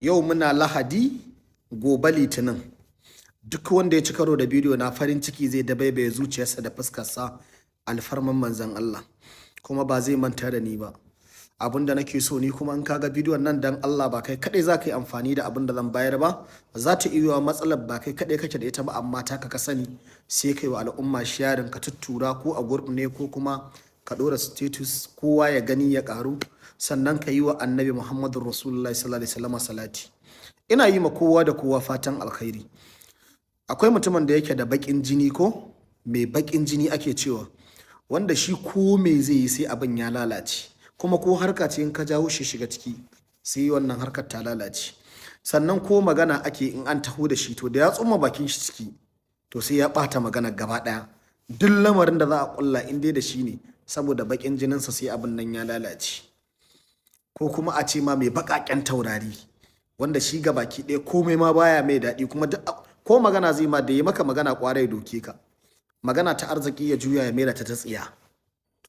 Yau muna Lahadi, gobe Litinin. Duk wanda ya ci karo da bidiyo na, farin ciki zai dabaibaye zuciyarsa da fuskarsa, alfarman Manzan Allah. Kuma ba zai manta da ni ba. Abin da nake so ni kuma, in kaga bidiyon nan, dan Allah, ba kai kadai za ka yi amfani da abin da zan bayar ba. Za ta iya matsalar ba kai kadai kake da ita ba, amma taka ka sani, sai kai wa al'umma sharing, ka tuttura ko a group ne ko kuma ka ɗora status, kowa ya gani ya ƙaru. Sannan ka yi wa Annabi Muhammadu Rasulullahi sallallahu alaihi wasallam salati. Ina yi ma kowa da kowa fatan alkhairi. Akwai mutumin da yake da baƙin jini, ko mai baƙin jini ake cewa, wanda shi ko me zai yi sai abin ya lalace. Kuma ko harka ce in ka jawo shi shiga ciki, sai wannan harkar ta lalace. Sannan ko magana ake, in an taho da shi, to da ya tsoma bakin shi ciki, to sai ya ɓata magana gaba ɗaya. Duk lamarin da za a ƙulla, in dai da shi ne, saboda baƙin jininsa sai abin nan ya lalace. Ko kuma a ce ma mai baƙaƙen taurari, wanda shi ga baki ɗaya komai ma baya mai daɗi. Kuma duk ko magana zai ma, da yi maka magana ƙwarai doke ka, magana ta arziki ya juya ya maida ta ta tsiya.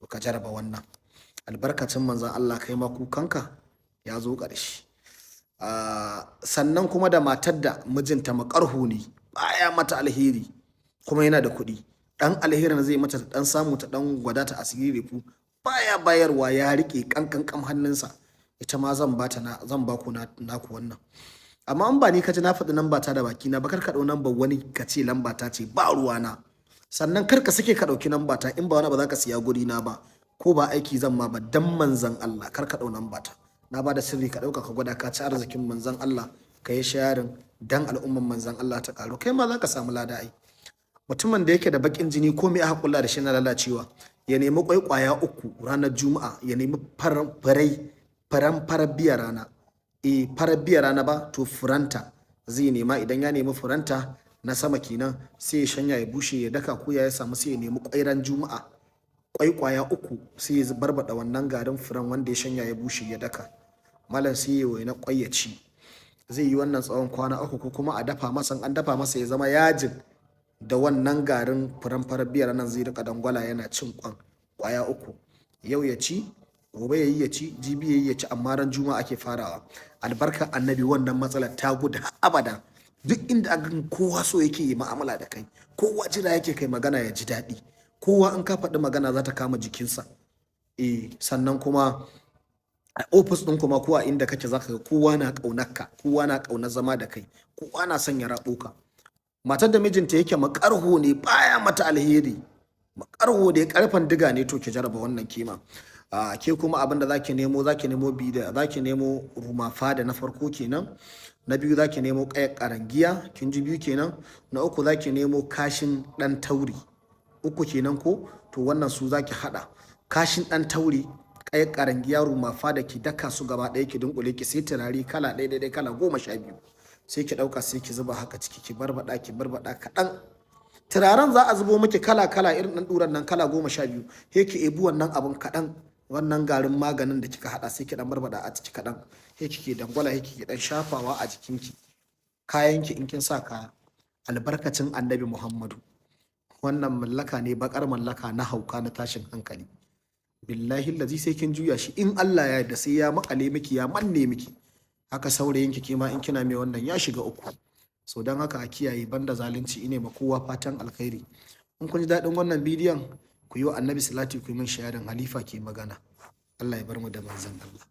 To ka jaraba wannan, albarkacin Manzon Allah, kai ma kukanka ya zo ƙarshe. Sannan kuma da matar da mijinta makarhu ne, baya mata alheri, kuma yana da kuɗi, ɗan alherin zai mata ta ɗan samu ta ɗan wadata asiri ku, baya bayarwa, ya riƙe kankan hannunsa. Ita ma zan bata na zan baku na naku wannan. Amma in ba ni ka ji na faɗi namba ta da baki na ba, kar ka ɗau namba wani ka ce lamba ta ce, ba ruwa na. Sannan kar ka sake ka ɗauki namba ta in ba wani ba za ka siya guri na ba, ko ba aiki zan ma ba. Dan Manzan Allah, kar ka ɗau namba ta. Na ba da sirri, ka ɗauka ka gwada, ka ci arzikin Manzan Allah. Ka yi sharing dan al'umman Manzan Allah ta ƙaru, kai ma za ka samu lada. Ai mutumin da yake da bakin jini, ko me aka kulla da shi na lalacewa, ya nemi kwai kwaya uku ranar Juma'a, ya nemi farai faran farar biya rana, e farar biya rana ba, to furanta zai nema. Idan ya nemi furanta na sama kenan, sai ya shanya ya bushe, ya daka ko ya samu, sai ya nemi kwairan Juma'a, kwai kwaya uku, sai ya barbada wannan garin furan wanda ya shanya ya bushe ya daka, malam, sai ya waina kwai ya ci. Zai yi wannan tsawon kwana 3, ko kuma a dafa masa. An dafa masa ya zama yajin da wannan garin furen farar biyar nan, zai rika dangwala yana cin kwan kwaya uku. Yau ya ci, gobe ya yi ya ci, jibi ya yi ya ci, amma ran Juma'a ake farawa. Albarkar Annabi, wannan matsalar ta gudu har abada. Duk inda aka kowa so yake yi ma'amala da kai, kowa jira yake kai magana ya ji daɗi, kowa in ka faɗi magana za ta kama jikinsa. Eh, sannan kuma a ofis ɗin kuma ko a inda kake, zaka ga kowa na ƙaunarka, kowa na ƙaunar zama da kai, kowa na son ya raɓo ka. Matar da mijinta yake makarho ne, baya mata alheri, makarho da karfan diga ne, to ki jaraba wannan kima. Ke kuma abin da zaki nemo, zaki nemo bi da zaki nemo rumafa da na farko kenan. Na biyu, zaki nemo ƙayar karangiya, kin ji biyu kenan. Na uku, zaki nemo kashin ɗan tauri, uku kenan ko. To wannan su zaki hada, kashin ɗan tauri, ƙayar karangiya, rumafa da ki daka su gaba ɗaya, ki dunkule, ki sai turare kala ɗaya ɗaya, kala 12, sai ki ɗauka, sai ki zuba haka ciki, ki barbaɗa, ki barbaɗa kaɗan. Turaren za a zubo miki kala kala, irin ɗan ɗuran nan, kala 12. Sai ki ebi wannan abun kaɗan, wannan garin maganin da kika haɗa, sai ki ɗan barbaɗa a ciki kaɗan, sai kike dangwala, sai kike ɗan shafawa a jikinki, kayanki in kin sa kaya. Albarkacin Annabi Muhammadu, wannan mallaka ne, bakar mallaka na hauka na tashin hankali. Billahi lazi sai kin juya shi, in Allah ya yarda sai ya makale miki, ya manne miki haka. Saurayinki kima in kina mai wannan, ya shiga uku. So don haka a kiyaye, banda zalunci. Ine ma kowa fatan alkhairi. In kun ji daɗin wannan bidiyon, ku yi wa Annabi salati, ku yi min sharing. Halifa ke magana. Allah ya bar mu da Manzon Allah.